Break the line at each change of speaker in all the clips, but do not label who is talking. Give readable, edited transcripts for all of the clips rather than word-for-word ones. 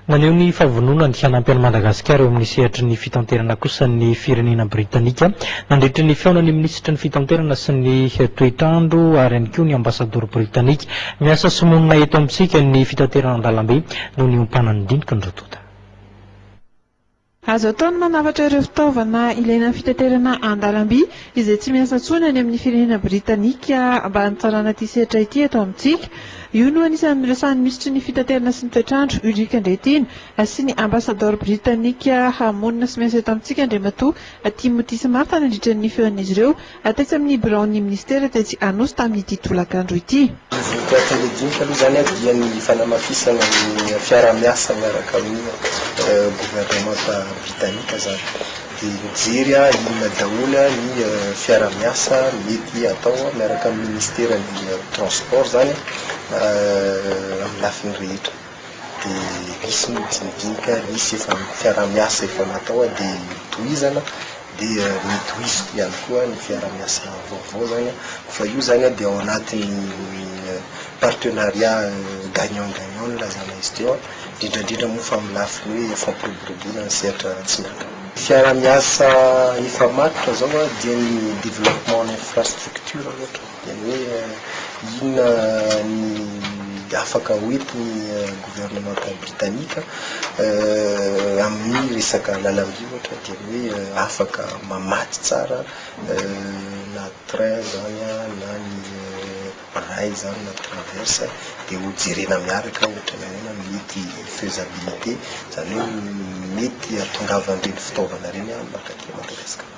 Naneho ny fahavononany hanampy an'i Madagasikara eo amin'ny sehatry ny fitanterana kosa ny firenena Britanika nandritra ny fihaonan'ny minisitry ny fitanterana sy ny toetr'andro ary ihany koa ny ambasadaoro Britanika miasa sy monina eto amintsika ny fitaterana an-dalambe no niompanan'ny diniky ny roa tonta.
Azo atao ny manafatra ireo fitaovana ilaina amin'ny fitaterana an-dalamby izay tsy miasa intsony any amin'ny firenena Britanika mba hanatsarana ity sehatra ity eto amintsika. Io no anisan'ny noresahan'ny minisitry ny fitaterana sy ny toetr'andro, Ulrich Andriatiana, sy ny ambasadaoro Britanika monina sy miasa eto amintsika, Andriamatoa Timothy Smart, nandritra ny fihaonan'izy ireo Tetsy amin'ny biraon'ny minisitera tetsy Anosy tamin'ity tolakandro ity.
Ny votoatin'ilay dinika aloha izany dia ny fanamafisana ny fiaraha-miasa miaraka amin'ny governemanta britanika izany. Dia mijery inona daholo ny fiaraha-miasa mety atao miaraka amin'ny minisiteran'ny transport izany amin'ny lafiny rehetra. Dia nisy ny dinidinika, nisy efa fiaraha-miasa efa natao dia tohizana. Dia mety ho hisy ihany koa ny fiaraha-miasa vaovao zany fa io zany dia ao anatin'ny partenariat gagnant gagnant nilazana izy teo, indrindra indrindra moa fa amin'ny lafiny hoe fampiroboroboana ny sehatra tsy miankina. Fiaraha-miasa efa matotra zao dia ny développement en infrastructure ohatra. Dia ny hoe inona ny afaka hoentin'ny governemanta britanika amin'ny resaka lalamby ohatra dia ny hoe afaka mamatsy tsara na train izany na ny rail izany na traverse dia ho jerena miaraka ohatra ny ahoana ny mety faisabilité izany hoe mety hahatongavan'ireny fitaovana ireny mankaty Madagasikara.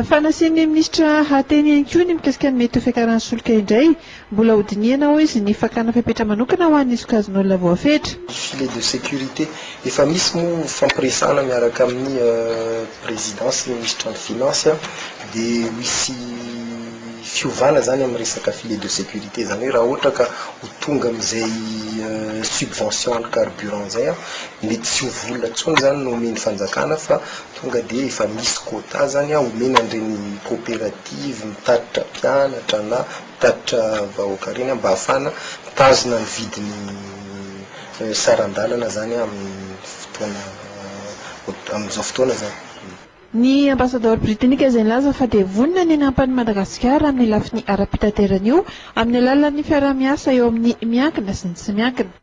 Fa nasian'ny minisitra Hateny ihany koa ny mikasika ny mety ho fiakaran'ny solika indray. Mbola hodinihana, hoy izy, ny fakana fepetra manokana ho an'ny sokajin'olona voafetra.
Filet de sécurité, efa misy moa fifampiresahana miaraka amin'ny président sy ny minisitra ny finance dia misy fiovana zany amin'ny resaka filet de sécurité, izany hoe raha ohatra ka ho tonga amin'izay subvention an'ny carburant izay mety tsy ho vola intsony zany no omen'ny fanjakana fa Tonga dia efa misy quota zany omena an'ireny coopérative mitatitra mpianatra na mitatitra vahoaka ireny mba ahafahana mitazona ny vidin'ny saran-dalana zany amin'ny fotoana amin'izao fotoana zany.
Ny ambasadaoro Britanika izay nilaza fa dia vonona ny hanampy an'i Madagasikara amin'ny lafiny ara-pitaterana io amin'ny alalan'ny fiaraha-miasa eo amin'ny miankina sy ny tsy miankina.